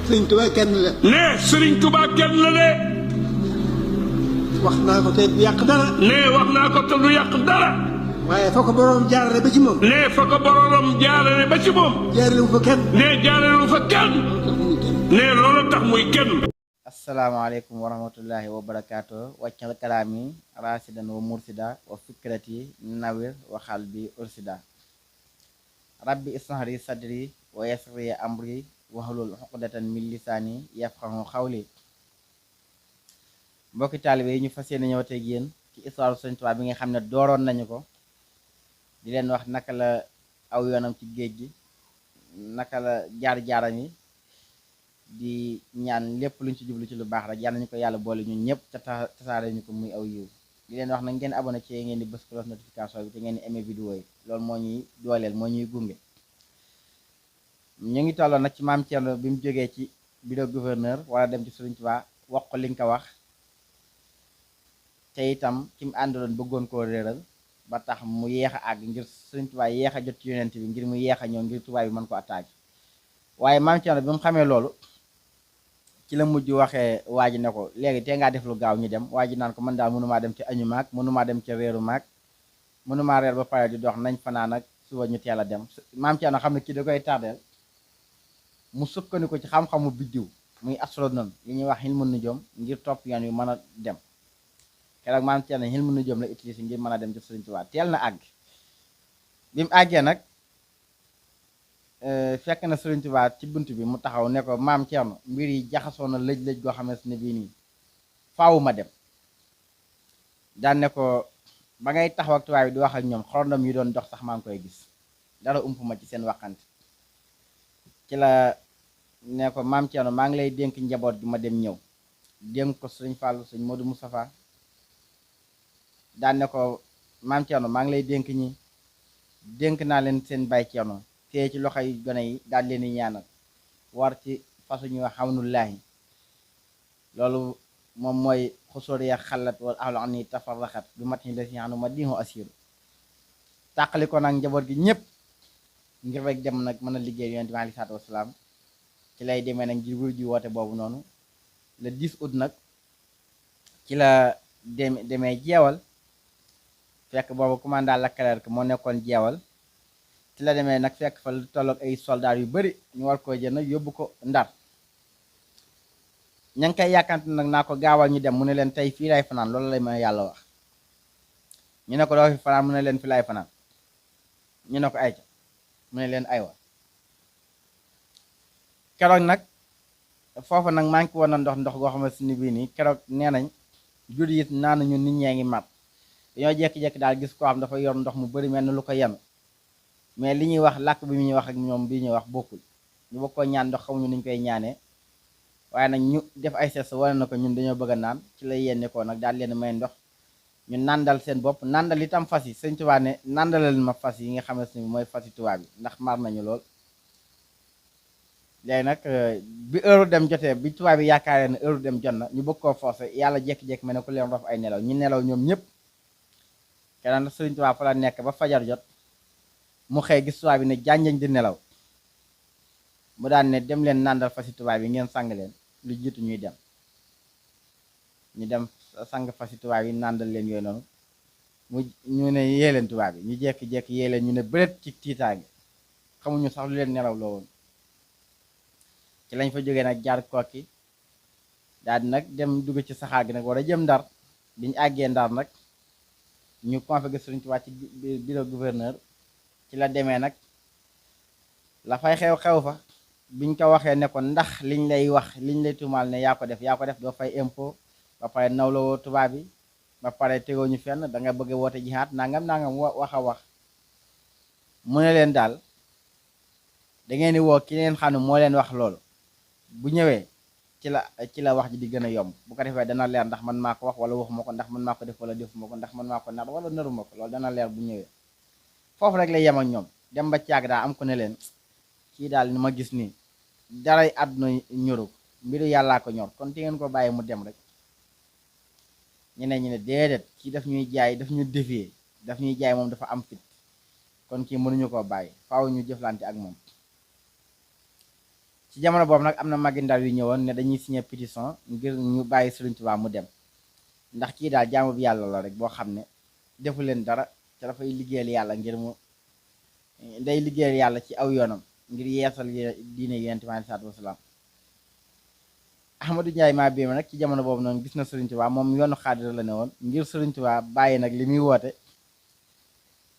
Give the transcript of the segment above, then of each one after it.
sëriñ Tuubaa kenn la. ne sëriñ Tuubaa kenn la de. wax naa ko te du yàq dara. ne wax naa ko te du yàq dara. waaye fa ko boroom jaarale ba ci moom. ne fa ko boroom jaarale ba ci moom. jaarale wu fa kenn. ne jaarale wu fa kenn. ne loolu tax muy kenn. asalaamaaleykum wa rahmatullahi wa barakaatu wàccal kalaami rasidan wa mursida wa fikrati nawir wa xalbi ursida rabbi isnahri sadri wa yassiri amri wahlul uqdatan min lisaani yafqahu xawli. mbokki taalibe yi ñu fas yéene ñëw tey yéen ci histoire Sëriñ Tuubaa bi nga xam ne dooroon nañu ko di leen wax naka la aw yoonam ci géej gi, naka la jaar-jaaram yi, di ñaan lépp luñ ci jublu ci lu baax rek yal nañu ko yàlla boole ñun ñëpp tasaare ñu ko muy aw yiw. di leen wax nag ngeen abonné ci ngeen di bës cloche notification bi te ngeen di aimé vidéo yi, loolu moo ñuy dooleel, moo ñuy gunge. ñu ngi tolloon nag ci maam Thierno bi mu jógee ci bureau gouverneur wala dem ci Sëriñ Tuubaa wax ko li nga ko wax te itam ki mu àndaloon bëggoon koo réeral ba tax mu yeex a àgg ngir Sëriñ Tuubaa yeex a jot ci yonent bi ngir mu yeex a ñëw ngir tubaab bi mën ko attaqué. waaye maam Thierno bi mu xamee loolu ci la mujj waxee waa ji ne ko léegi tee ngaa def lu gaaw ñu dem. waa ji naan ko man daal mënumaa dem ci añu maag mënumaa dem ca réeru maag mënumaa reer ba pare di dox, nañ fanaan ak suba ñu teel a dem. maam Thierno xam ne kii da koy tardeel mu sukkandiku ci xam-xamu biddiw muy astronome li ñuy wax ilmu nujum ngir topp yoon wi mën a dem. keroog maam Thierno ilmu nujum la utilisé ngir mën a dem ci Sëriñ Tuubaa. teel na àgg. bi mu àggee nag fekk na Sëriñ Tuubaa ci bunt bi mu taxaw ne ko maam Thierno mbir yi jaxasoo na lëj-lëj goo xamante ne bii nii faawu ma dem. daan ne ko ba ngay taxaw ak tubaab yi di wax ak ñoom xorondom yi doon dox sax maa ngi koy gis, dara ump ma ci seen waxante. ci la ne ko maam Thierno maa ngi lay dénk njaboot gi ma dem ñëw. dénk ko Sëriñ Fàllu Sëriñ Modou Moustapha. daan ne ko maam Thierno maa ngi lay dénk ñi, dénk naa leen seen baay Thierno tee ci loxoy gone yi daal leen di ñaanal war ci fasu ñu wax xawnullaahi. loolu moom mooy xusóor ya xalat wala ahlu an ni tafarraxat bi mat ñi la si xanu ma diixu asiru. tàqali ko nag njaboot gi ñëpp ngir rek dem nag mën a liggéey yonent bi aleyhi salaatu wasalaam. ci lay demee nag ngir wuy ji woote boobu noonu le 10 août nag ci la demee jeewal, fekk boobu commandant Leclerc moo nekkoon jeewal. ci la demee nag fekk fa lu tolloog ay soldats yu bari ñu war koo jël nag yóbbu ko Ndar. ña ngi koy yàkkante nag naa ko gaawal ñu dem, mu ne leen tey fii lay fanaan, loolu lay ma yàlla wax. ñu ne ko doo fi fanaan, mu ne leen fi lay fanaan. ñu ne ko ayca, mu ne leen aywa. keroog nag foofu nag maa ngi ko woon na ndox goo xamante ni bii nii keroog nee nañ jur yi naan ñu nit ñee ngi mat. dañoo jékki-jékki daal gis koo xam dafa yor ndox mu bari mel ni lu ko yenu, mais li ñuy wax làkk bi ñuy wax ak ñoom bi ñuy wax bokkul. ñu bëgg koo ñaan ndox xamuñu niñ koy ñaanee, waaye nag ñu def ay ses wane na ko ñun dañoo bëgg a naan. ci la yéene ko nag daal leen may ndox ñu nàndal seen bopp, nàndal itam fas yi. Sëñ Tuubaa ne nàndalal ma fas yi nga xamante ni mooy fas yi tubaab yi ndax mar nañu lool. léegi nag bi heure dem jotee, bi tubaab yi yaakaaree ne heure dem jot na, ñu bëgg koo forcé, yàlla jékki-jékki mel ne ku leen rof ay nelaw, ñu nelaw ñoom ñëpp. keneen nag Sëriñ Tuubaa fa la nekk ba fajar jot mu xëy gis tubaab yi ne jànjañ di nelaw. mu daan ne dem leen nàndal fasi tubaab yi ngeen sang leen lu jiitu ñuy dem. ñu dem sang fasi tubaab yi nàndal leen yooyu noonu ñu ne yee leen tubaab yi, ñu jékki-jékki yee leen ñu ne bëreet ci tiitaange, xamuñu sax lu leen nelaw loo woon. ci lañ fa jógee nag jaar Kokki daal di nag dem dugg ci saxaar gi nag war a jëm Ndar. biñu àggee Ndar nag ñu convoqué Sëriñ Tuubaa ci bureau gouverneur. ci la demee nag la fay xew fa biñ ko waxee ne ko ndax liñ lay wax liñ lay tuumaal ne yaa ko def doo fay impôt ba pare nawlawoo tubaab bi ba pare tegoo ñu fenn, da nga bëgg woote jihaat nangam wax a wax. mu ne leen daal da ngeen di woo ki leen xam ne moo leen wax loolu, bu ñëwee ci la wax ji di gën a yomb. bu ko defee dana leer ndax man maa ko wax wala waxuma ko, ndax man maa ko def wala defuma ko, ndax man maa ko nar wala naruma ko. loolu dana leer bu ñëwee. foofu rek lay yem ak ñoom. dem ba caag daa am ko ne leen kii daal ni ma gis nii daray àdduna ñoru ko, mbiru yàllaa ko ñor, kon te ngeen ko bàyyi mu dem rek. ñeneen ñi ne déedéet, kii daf ñuy jaay, daf ñu défier, daf ñuy jaay moom dafa am fit, kon kii mënuñu koo bàyyi, faaw ñu jëflante ak moom. ci jamono boobu nag am na magi ndaw yu ñëwoon ne dañuy signer pétition ngir ñu bàyyi Sëriñ Tuubaa mu dem ndax kii daal jaamu bi yàlla la rek boo xam ne defu leen dara te dafay liggéeyal yàlla ngir mu day liggéeyal yàlla ci aw yoonam ngir yeesal diine Yonent bi alayhi salaatu wasalaam. Ahmadou Ndiaye maa béema nag ci jamono boobu noonu gis na Sëriñ Tuubaa moom yoonu xaadir la ne woon ngir Sëriñ Tuubaa bàyyi nag li muy woote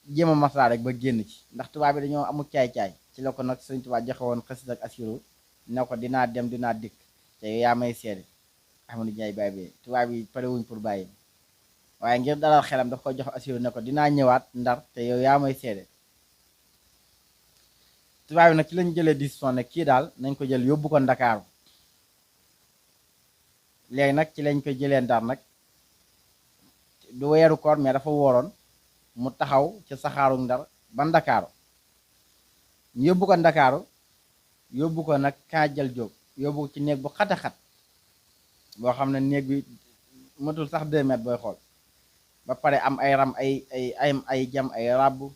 jéem a maslaa rek ba génn ci ndax tubaab bi dañoo amul caay-caay ci la ko nag Sëriñ Tuubaa joxe woon xasit ak asiru ne ko dinaa dem dinaa dikk te yaa may seede Ahmadou Ndiaye baay bi tubaab yi pare wuñ pour bàyyi waaye ngir dalal xelam daf ko jox asiru ne ko dinaa ñëwaat ndar te yow yaa may seede tubaab yi nag ci lañ jëlee décision ne kii daal nañ ko jël yóbbu ko Ndakaaru léegi nag ci lañ ko jëlee ndar nag du weeru koor mais dafa wooroon mu taxaw ci saxaaru ndar ba Ndakaaru ñu yóbbu ko Ndakaaru yóbbu ko nag Kaajal Jóob yóbbu ko ci néeg bu xat-xat boo xam ne néeg bi matul sax 2 mètres booy xool ba pare am ay ram ay jam ay ràbb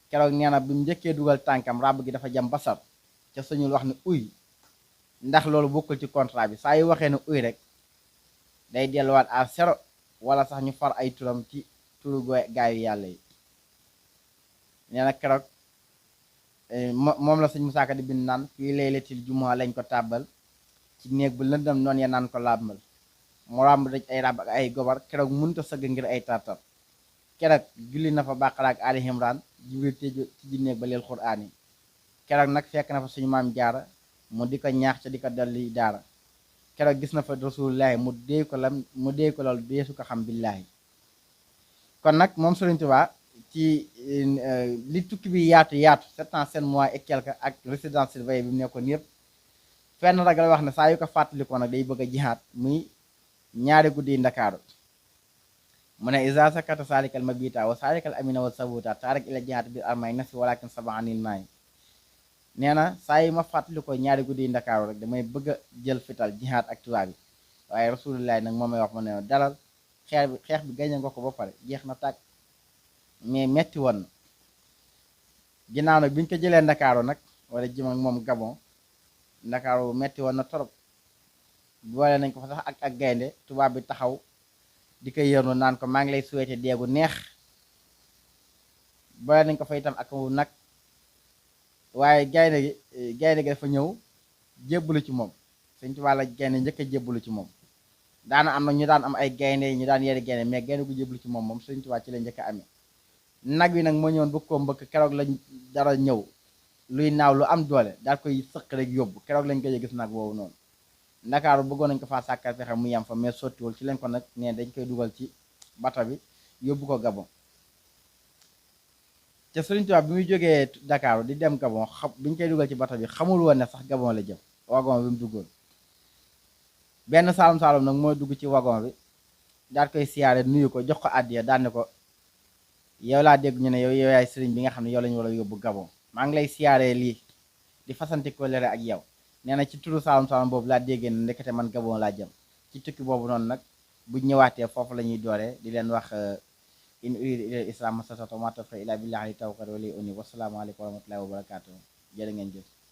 keroog nee na bi mu njëkkee dugal tànkam ràbb gi dafa jam basar ca suñul wax ne uy ndax loolu bokkul ci contrat bi saa yu waxee ne uy rek day delluwaat à 0 wala sax ñu far ay turam ci turu gaayu yàlla yi nee na keroog moom la sëñ Musaa Ka di bind naan fii laylatil jumaa lañ ko tàbbal ci néeg bu lëndëm noonu ya naan ko làmbal mu ràmb daj ay ràbb ak ay gobar keroog mënuta sëgg ngir ay tartar keroog julli na fa Baqara ak Ali Imran Jibril tëju ci ji néeg ba leel Quraan yi keroog nag fekk na fa suñu maam Jaara mu di ko ñaax ca di ko dolli daara keroog gis na fa Rasulullaahi mu dee ko lool deesu ko xam billaahi kon nag moom Sëriñ Tuubaa ci li tukki bi yaatu 7 ans 7 mois et quelque ak résidence surveillée bi mu nekkoon yëpp fenn ragal wax ne saa yu ko fàttalikoo nag day bëgg a jihaat muy ñaari guddi Ndakaaru mu ne isa sakata salikal mabita wa salikal amina wa sabuta taarak ila jihaat bi armay nasi walakin sabaanil maay nee na saa yi ma fàttalikoo ñaari guddi Ndakaaru rek damay bëgg a jël fital jihaat ak tubaab bi waaye Rasulullaahi nag moom may wax ma ne dalal xeex bi gañe nga ko ba pare jeex na tàkk mais metti woon na ginnaaw nag biñ ko jëlee Ndakaaru nag wala jëm ak moom Gabon Ndakaaru metti woon na torop boole nañ ko fa sax ak gaynde tubaab bi taxaw di ko yërnu naan ko maa ngi lay souhaité deegu neex boole nañ ko fa itam ak nag waaye gaynde gi dafa ñëw jébbalu ci moom Sëñ Tuubaa la gaynde njëkk a jébbalu ci moom daana am na ñu daan am ay gaynde ñu daan yeri gaynde mais gaynde gu jébbalu ci moom Sëñ Tuubaa ci la njëkk a amee nag wi nag moo ñëwoon bëgg koo mbëkk keroog lañ dara ñëw luy naaw lu am doole daal koy sëq rek yóbbu keroog lañ koy gis nag boobu noonu Ndakaaru bëggoon nañ ko faa sàkkal fexe mu yem fa mais sottiwul ci leen ko nag ne dañ koy dugal ci bato bi yóbbu ko Gabon te Sëriñ Tuubaa bi muy jógee Ndakaaru di dem Gabon biñ koy dugal ci bato bi xamul woon ne sax Gabon la jëm wagon bi mu duggoon benn saalum nag mooy dugg ci wagon bi daal koy siyaare nuyu ko jox ko àddiya daan ne ko yow laa dégg ñu ne yow yaay sëriñ bi nga xam ne yow lañu war a yóbbu Gabon maa ngi lay siyaaree lii di fasante ko lere ak yow nee na ci turu saalum boobu laa déggee ne ndekete man Gabon laa jëm ci tukki boobu noonu nag buñ ñëwaatee foofu la ñuy dooree di leen wax in uriidu illal islaah mastata'tu wa maa tawfiiqii illaa billaahi alayhi tawakkaltu wa ilayhi uniib. Wassalaamu aleykum wa rahmatullaahi wa barakaatuh. Jërë ngeen jëf.